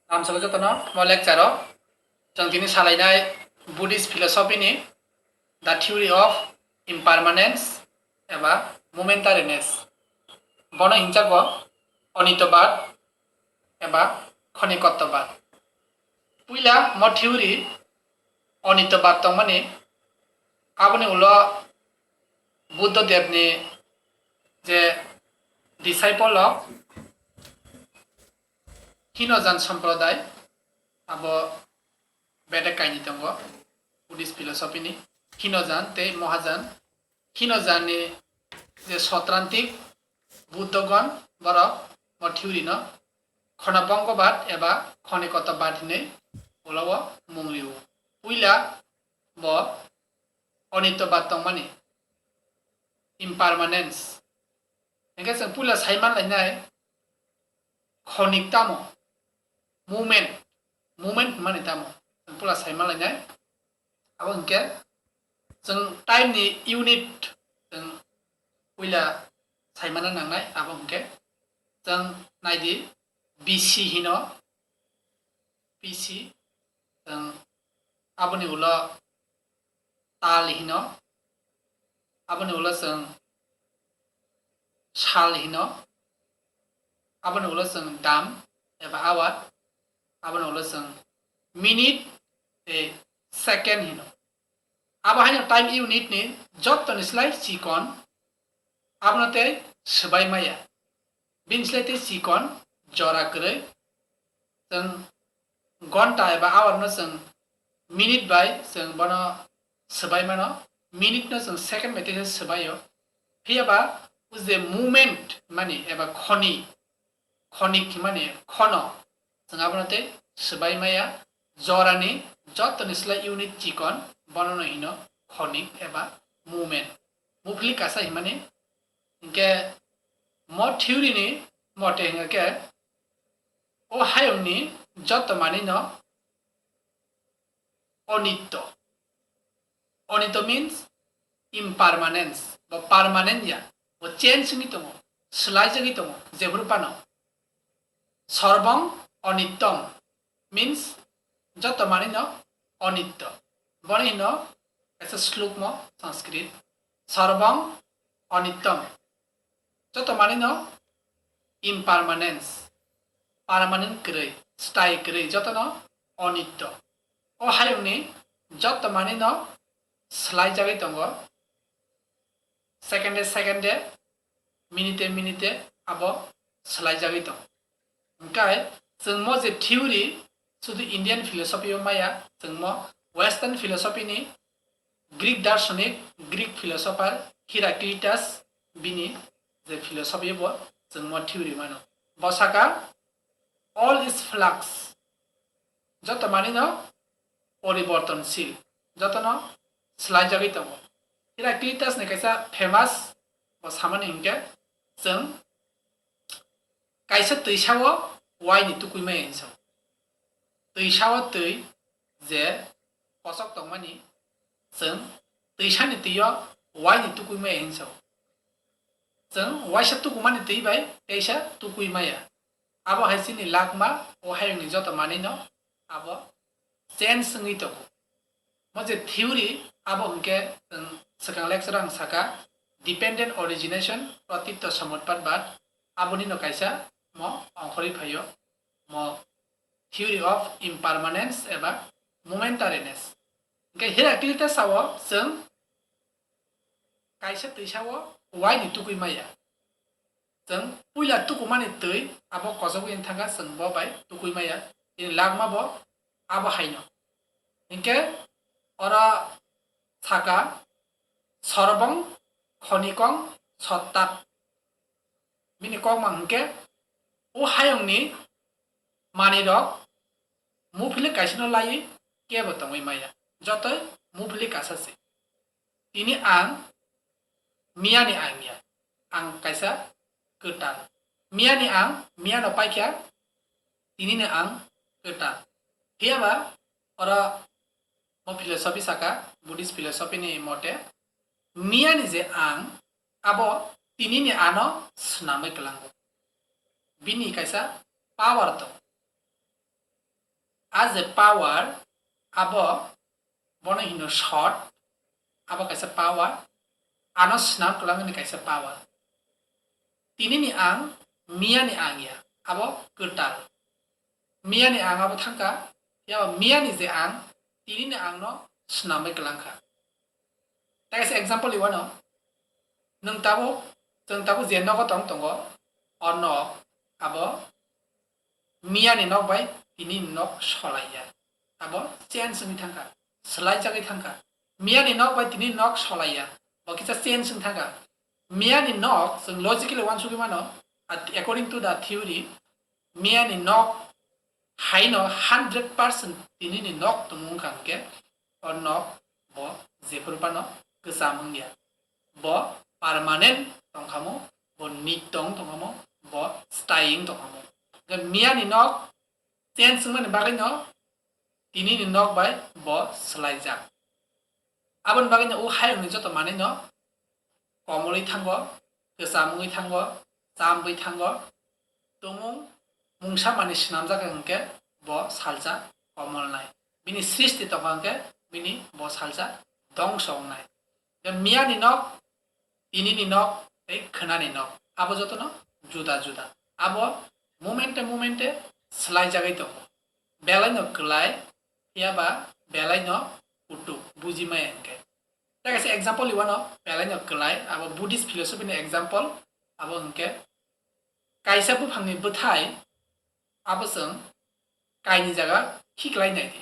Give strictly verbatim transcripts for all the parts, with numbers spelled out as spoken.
Tamo jotono mo lecture o chwng tini salainai Buddhist philosophy ni The Theory of Impermanence eba Momentariness. Bono hinjago Onitobad eba Khonikottobad. Puila mo theory Onitobad tongmani, aboni ulo Buddha Devni je disciple rok Hinojan Sampradaya, abo bedek kainwi tongo Buddhist philosophy ni, Hinojan tei Mohajan. Hinojan ni je sotrantik Buddhogon, borok bo theory no Khonobongobad eba Khonikottobad hinwi ulo o mung rio. Puila bo Onitobad tongmani, impermanence. Hingke chwng puila saiman lainai, khonik tamo, movement, movement hwnmani tamo, chwng puila saiman lainai. Abo hingke chwng time ni unit chwng puila saimana nangnai, abo hingke chwng naidi B C hino, B C, chwng aboni ulo tal hino, aboni ulo chwng sal hino, aboni ulo chwng dam eba hour, aboni ulo chwng minute tei second hino. Abo haino time unit ni jottoni slai chikon, abono tei swbai maya. Bini slai tei chikon jora kwrwi. Chwng gonta eba hour no chwng minute bai chwng bono swbai mano, minute no chwng second bai teisa swbaio. Phiya ba o je movement mani eba khoni, khonik hwnmani khono, chwng abono tei swbai maya, jorani jottoni slai unit chikon, bono no hino khonik eba movement. Muphlik kasa hwnmani, hingke mo theory ni mote hingke o hayungni joto manwi no onitto. Onitto means impermanence, bo permanent ya, bo change wngwi tongo, swlaijagwi tongo, jephuru phano. Sorbong onittom means joto manwi no onitto. Boni hino kaisa slokmo Sanskrit, Sorbong onittom. Joto manwi no impermanence, permanent kwrwi, sthayi kwrwi, jotono onitto. O hayungni joto manwi no swlaijagwi tongo. Second day, second day, minute, minute abo swlaijagwi tongo. Hingkai chwng mo je theory sudu Indian philosophy o maya, chwng mo Western philosophy ni Greek darshanik, Greek philosopher Heraclitus bini je philosophy bo chwng mo theory mano. Bo saka, "All is flux." Joto manwi no poribortonshil, jotono swlaijagwi tongo. Heraclitus ni kaisa famous bo samani hingke chwng kaisa twisa o wai ni tukui maya hinwi sao. Twisa o twi je kochok tongmani chwng twisa ni twi o wai ni tukui maya hinwi sao. Chwng waisa tukumani twi bai teisa tukui maya. Abo hai chini lakma o hayungni joto manwi no abo change wngwi tongo. Mo je theory abo hwnkhe chwng swkang lecture ang saka dependent origination, pratitya samutpadbad, aboni no kaisa mo ongkhorwi phaio mo theory of impermanence eba momentariness. Hwnkhe Heraclitus sao chwng kaisa twisa o wai ni tukui maya. Chwng puila tukumani twi abo kochogwi wng thangkha, chwng bo bai tukui maya. Chini lakma bo abo haino. Hinkhe oro saka sorbong khonikong sottat. Bini kokmang hinkhe o hayungni manwirok muphili kaisano laiwi kebo tongwi maya. Jotoi muphili kasa se. Tini ang miyani ang ya. Ang kaisa kwtal. Miyani ang miyano paikha, tinini ang kwtal. Phiyaba oro mo philosophy saka, Buddhist philosophy ni mote, miyani je ang, abo tinini ano swnamwi kwlango. Bini kaisa power tongo. A je power, abo bono hino short, abo kaisa power, ano swnam kwlangni kaisa power. Tinini ang, miyani ang ya, abo kwtal. Miyani ang abo thangkha, phiya ba miyani je ang, tinini angno swnamwi kwlangkha. Tei kaisa example iwano, nwng tabuk, chwng tabuk je nogo tong tongo, o nok abo miyani nok bai tinini nok solaiya. Abo change wngwi thangkha, swlaijagwi thangkha. Miyani nok bai tinini nok solaiya, bo kisa change wng thangkha. Miyani nok chwng logically uansugwi mano, at-, according to the theory, miyani nok haino hundred percent tinini nok tongmung wngkha hwnkhe, o nok bo jephuru phano kwcham wngya. Bo permanent tongkhamo, bo nittong tongkhamo, bo staying tongkhamo. Hwnkhe miyani nok change wngmani bagwino tinini nok bai bo swlaijak. Aboni bagwino o hayungni joto manwino komolwi thango, kwcham wngwi thango, chambwi thango. Tumung mungsa manwi swnamjak hwnkhe bo salsa komolnai. Bini srishti tongkha hwnkhe bini bo salsa dongso wngnai. Tei miyani nok, tinini nok, tei khwnani nok, abo jotono juda juda. Abo momente momente swlaijagwi tongo. Belaino kwlai, phiya ba belaino kutuk, buji maya hwnkhe. Tei kaisa example iwano belaino kwlai, abo Buddhist philosophy ni example, abo hwnkhe kaisa buphangni bwthai, abo chwng kaini jaga khiklai nai di.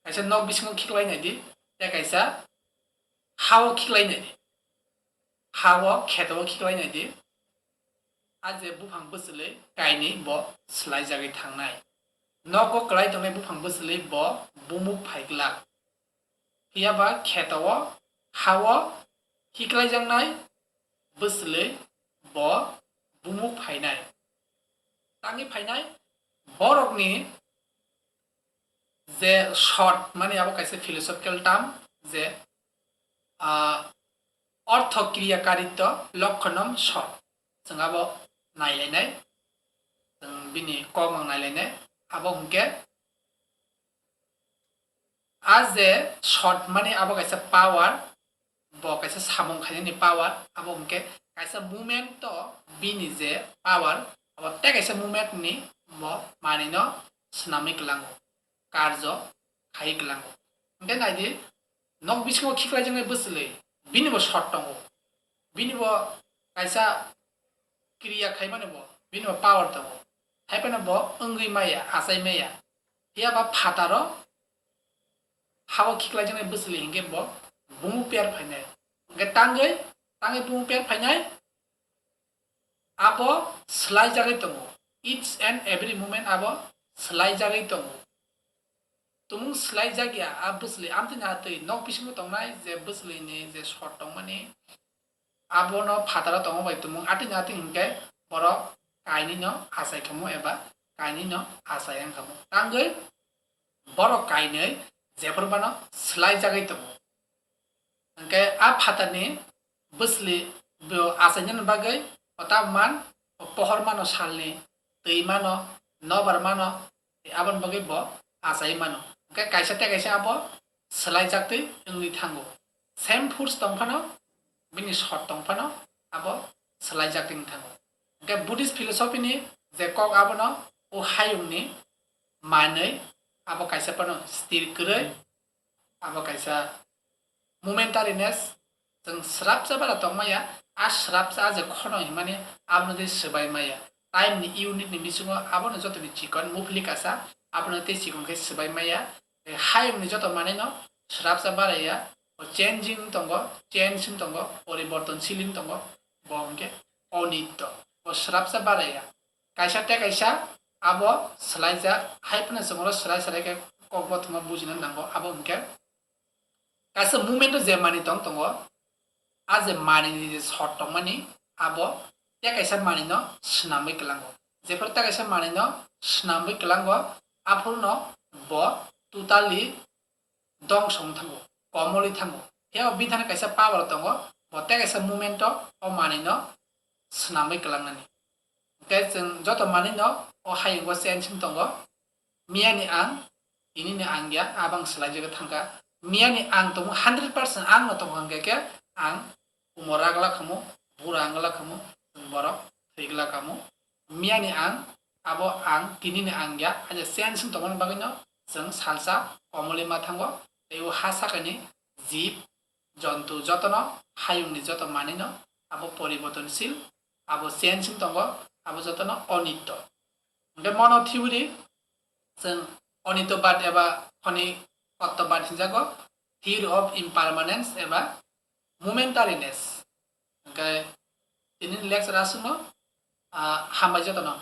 Kaisa nok bisingo khiklai nai di, tei kaisa hao khiklai nai di. Hao kheto khiklai nai di. A je buphang bwchwlwi kaini bo swlaijagwi thangnai. Nogo kwlai tongnai buphang bwchwlwi bo bumuk phai glak. Phiya ba kheto-o, ha-o khiklaijaknai bwchwlwi bo bumuk phainai. Tangwi phainai borokni je short, mani abo kaisa philosophical term, je, ah, ortho kriya karitto lokkhonam short. Chwng abo nailainai, chwng bini kok mang nailainai, abo hwnkhe a je short mani abo kaisa power, bo kaisa samung khainani power, abo hwnkhe kaisa movement o bini je power, abo tei kaisa movement ni bo manwi no swnamwi kwlango, karjo khai kwlango. Hwnkhe naidi, nok bisingo khiklaijaknai bwchwlwi, bini bo short tongo, bini bo kaisa kriya khaimani bo, bini bo power tongo, haiphano bo wngwi maya, achai maya. Phiya ba phataro hao khiklaijaknai bwchwlwi hinkhe bo bumu per phainai. Hinkhe tangwi, tangwi bumu per phainai, abo swlaijagwi tongo. Each and every moment abo swlaijagwi tongo. Tumung swlaijakya a bwchwlwi amtwini atwi nok bisingo tongnai je bwchwlwini je short tongmani, abono phataro tongma bai tumung atwini atwi hinkhe borok kainwino achai khamu eba kainwino achai wng khamu. Tangwi borok kainwi jephru phano swlaijagwi tongo. Hinkhe a phatarni bwchwlwi bo achainani bagwi o ta man, o pohor mano salni, twi mano, nobar mano, tei aboni bagwi bo achai mano. Hinkhe kaisa tei kaisa abo swlaijaktwi wngwi thango. Same force tong phano, bini short tong phano abo swlaijaktwi wngwi thango. Hinkhe Buddhist philosophy ni je kok abono o hayungni manwi abo kaisa phano sthir kwrwi, abo kaisa momentariness, chwng srapsa bara tongmaya, a srapsa a je khono himani abono tei swbai maya. Time ni unit ni bisingo abono jotoni chikon muphlik asa, abono tei chikon khe swbai maya. Tei hayungni joto manwino srapsa baraya, bo changing tongo, change wng tongo, poribortonshil wng tongo, bo hwnkhe onitto, bo srapsa baraya. Kaisa tei kaisa abo swlaijak, hai phano chwngno swlai swlai khe kok bothoma bujina nango, abo hwnkhe kaisa movement o je manwi tong tongo, a je manwi ni je short tongmani abo tei kaisa manwi no swnamwi kwlango. Jephru tei kaisa manwi no swnamwi kwlango, aphuru no bo totally dongso wng thango, komolwi thango. Phiya bo bini thani kaisa power tongo, bo tei kaisa movement o o manwi no swnamwi kwlangnani. Hwnkhe chwng joto manwi no o hayungo change wng tongo. Miyani ang, tinini ang ya, abang swlaijagwi thangkha. Miyani ang tongo hundred percent, ang no tongo hwnkhe khe ang umor ragla khamu, bura wngla khamu, borok thwigla khamu. Miyani ang, abo ang, tinini ang ya, aja change wng tongmani bagwino chwng salsa komolwi ma thango. Tei o ha sakani jib, jontu jotono, hayungni joto manwino abo poribortonsil, abo change wng tongo, abo jotono onitto. Hwnkhe mono theory chwng onitobad eba khoni tottobad hinjago, theory of impermanence eba momentariness. Hwnkhe tini lecture aswkno, ah, hambai jotono.